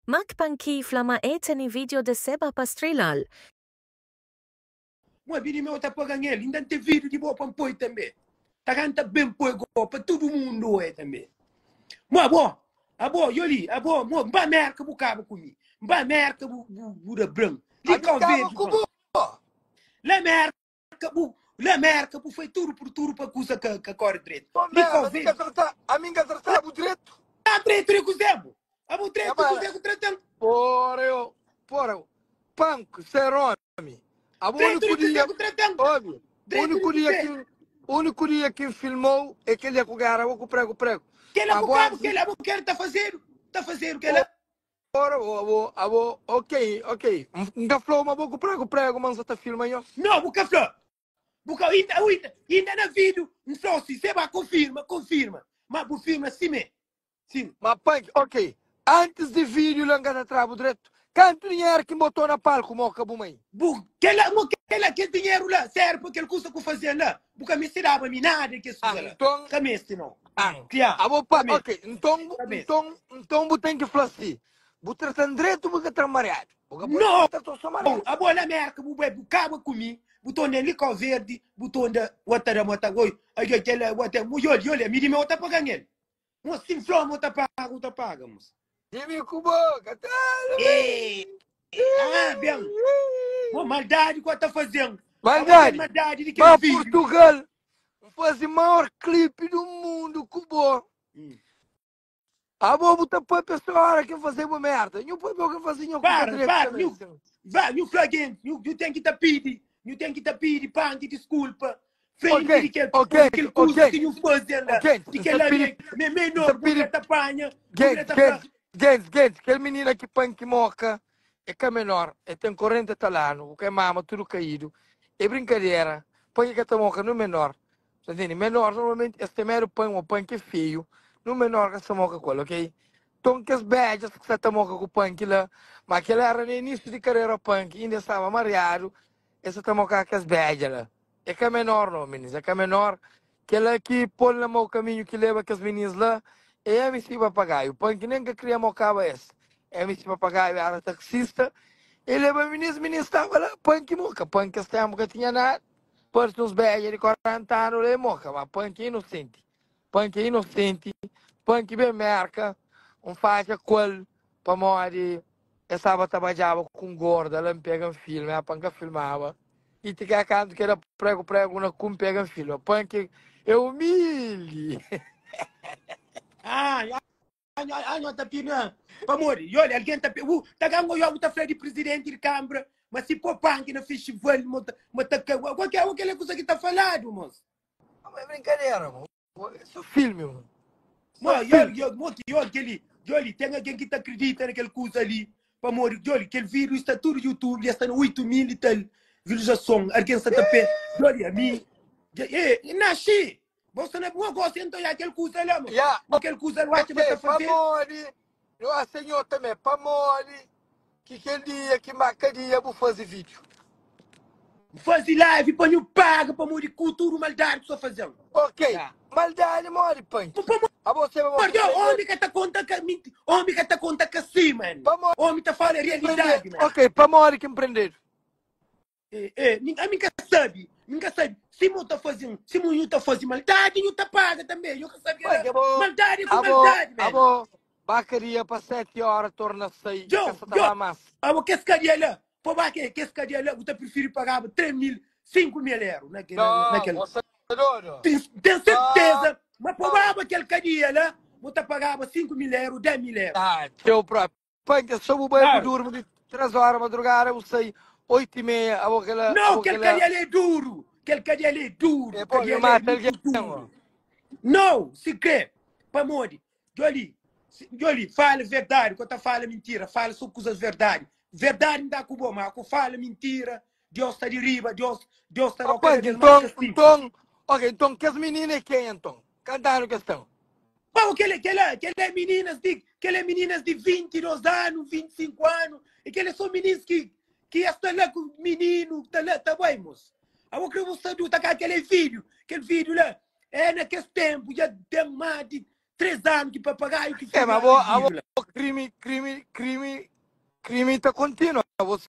Mak Panky fla ma e teni video de Seba pa strelal. Mo bini meu ta pagan el inda nte video di bo pa npoi tambe ta canta bem poi go pa tudo mundo oe tambe mo abo abo yoli abo mo nba merca bu caba ku mi nba merca bu bu bu da bran li Ami cau kaba verde ku bran bo. la merca bu la merca bu fai tudo por tudo pa kusa ka ka corre dreto Bo li merda, cau ami ka verde trata, ami ka trata bu dretu. tá dreto di kuzé bu abo Ya dreto di mara. kuzé ku tratan Porra eu, porra eu. Punk, ser homi. Abo Dretu único di kuzê dia, ku tratan? obi, Dretu di único dia kuzê? ki único dia ki filmou é kel dia ku gara bo ku prego prego. Kela Ma ku bo kabu, antes kela bu kel ta fazedu, ta fazedu kela. ora abo abo abo ok, ok. N ka flou ma bo ku prego prego ma N sa ta filma nhos. No, bu ka fla. Bu ka inda, inda, inda na vídeo, N flau si, se ba konfirma, konfirma. Ma bu firma simé. Sim. Ma panki, ok. Antis di vídeo la N ka ta trabu dretu. Kantu dinheru ki N botou na palku moka bu mai? Bu kela mo kela kel dinheru la serve pa kel kusa ku fazen la bu ka meste daba mi nada di kes Ah, kusa la nton, ka meste no ah, klia abo pa, ka meste ok, nton, bu, ka meste nton, nton bu ten ki fla si, bu tratan dretu bu ka tra mariadu. Bu ka pode no tratan so mariadu. abo la merka bu bai bu kaba ku mi bu ta onda li kau verdi bu ta onda wa ta da mo ta oi ai kela wa ta mo yoli yoli mi di mi wa ta pagan el Mos si fla mo ta paga, u ta paga mos. Dimi ku bo ka ta Eh, ah, ben. Mo maldadi ku ta fazen. Maldadi. Maldadi di kel Pa vídeo. Portugal, N faze maior clipe do mundo ku bo. Hum. Abo bu ta papia só hora ki N faze bu merda. Nhu papia o ki N faze nhu ku ka Para, dretu para, também. nhu, va, nhu fla gente, nhu, nhu ten ki ta pidi, nhu ten ki ta pidi panki disculpa. Frente Ok, di kel, ok, kel kuza ok. ki nhu faze la, Ok, di N kel ta la pidi, me, me N menor, ta bu pidi ka ta panha, bu Gente, ka ta fla. gente, gente, gente, kel menina ki panki moka é ka menor, é ten 40 tal anu, ku ke mama tudu kaídu, é brinkadera, panki ka ta moka no menor, ta ntende? Menor normalmenti es ten medu pan, ma panki é feiu, no menor ka sa moka ku el, ok? Nton kes bedjas ki sa ta moka ku panki la, ma kel era na inísiu di karera panki, inda es staba mariadu, es sa ta moka kes bedja la. É ka menor no, minis, é ka menor. Kela ki pol na mau kaminhu ki leba kes minis la é MC Papagaiu. Panki nen ka kria mokaba es. MC Papagaiu era taksista, e leba minis, minis staba la, panki moka. Panki es tempu ka tinha nada, parsi uns bedja di 40 anu la e moka, ma panki é inosenti. Panki é inosenti, panki ben merka, un fadja kual pamodi E staba ta badjaba ku un gorda la, N pega N filma, apa N ka filmaba I ti ka kantu ki e da pregu pregu na ku N pega N filma Panki é umildi. Ah, ah, nho ta pina pamodi i olha algen ta bu ta ganga oió bu ta fla di presidenti di kambra ma si po panki na festival mo ta mo ta ka o kel é kusa ki ta faladu mos. Não é brincadeira, mo. Só filme, mo. Mo, Só yo, filme. yo, mo, yo, kel-li, yo-li, ten algen ki ta akredita na kel kuza li, pamodi, yo-li, kel vídiu sta tudu YouTube, dja sta na 8 mil i tal vizualizason, algen sta ta pensa, yo-li, ami, dja, e, naxi, bo sta na, bo gosta di oiá kel kuza la, mo, Ya, mo kel kuza la, atxa ma ok, ta fazedu. pamodi, no a senhor também, pamodi ki kel dia ki ma kadia bu faze vídeo. N faze live pa nhu paga pamodi ku tudu maldadi ku sta fazen. Ok, Ya. maldadi modi panki. Pamodi Abo seba bo Deus, prended. omi ka ta konta ka minti, omi ka ta konta ka si, man. Pamodi Omi ta fala prendedu. realidadi, man. Ok, pamodi ki N prendedu? Eh, eh, mi, ami ka sabi, mi ka sabi. Si mo ta faze, si mo nhu ta faze maldadi, nhu ta paga tambe. Nhu ka sabi Pai, kela. abo, Maldadi ku abo, maldadi, man. abo, ba kadia pa 7 hora torna sai, Djo, ka sa ta djo, ba mas. abo kes kadia la, pa ba ke kes kadia la, bu ta prifiri pagaba 3 mil, 5 mil euro na, na, Não, naquele. você é doido. Ten, ten certeza, mas pa Não. baba kel kadia la, bu ta pagaba 5 mil euro, 10 mil euro. Ah, teu próprio. Panca, só bu bai, bu Claro. durmo de 3 horas madrugada, bu sai 8 e meia, abo aquela, Não, abo kel aquela. kadia la é duro. Kel kadia la é duro. É bom, Kadia eu la é mata muito alguém, duro. ó. Não, se crê. Pamodi, Joli, Joli, fala verdade, ko ta fala mentira, fala só coisas verdade. Verdade não dá com bom, mas ko fala mentira, Deus está de riba, Deus, Deus está Ó, cada Panca, vez mais então, castigo. então, ok, então que as meninas é quem então? Cantando questão. Bom, aquele, aquele, aquele é meninas de, aquele é meninas de 22 anos, 25 anos, e aqueles são meninos que que está lá com menino, tá lá, tá bem, moço. Eu quero você tá com aquele vídeo, aquele vídeo lá, é naquele tempo, já tem mais de 3 anu ki papagaiu ki É, fla mas kel abo, vídeo la. abo crime, crime, crime, crime ta continua. Você.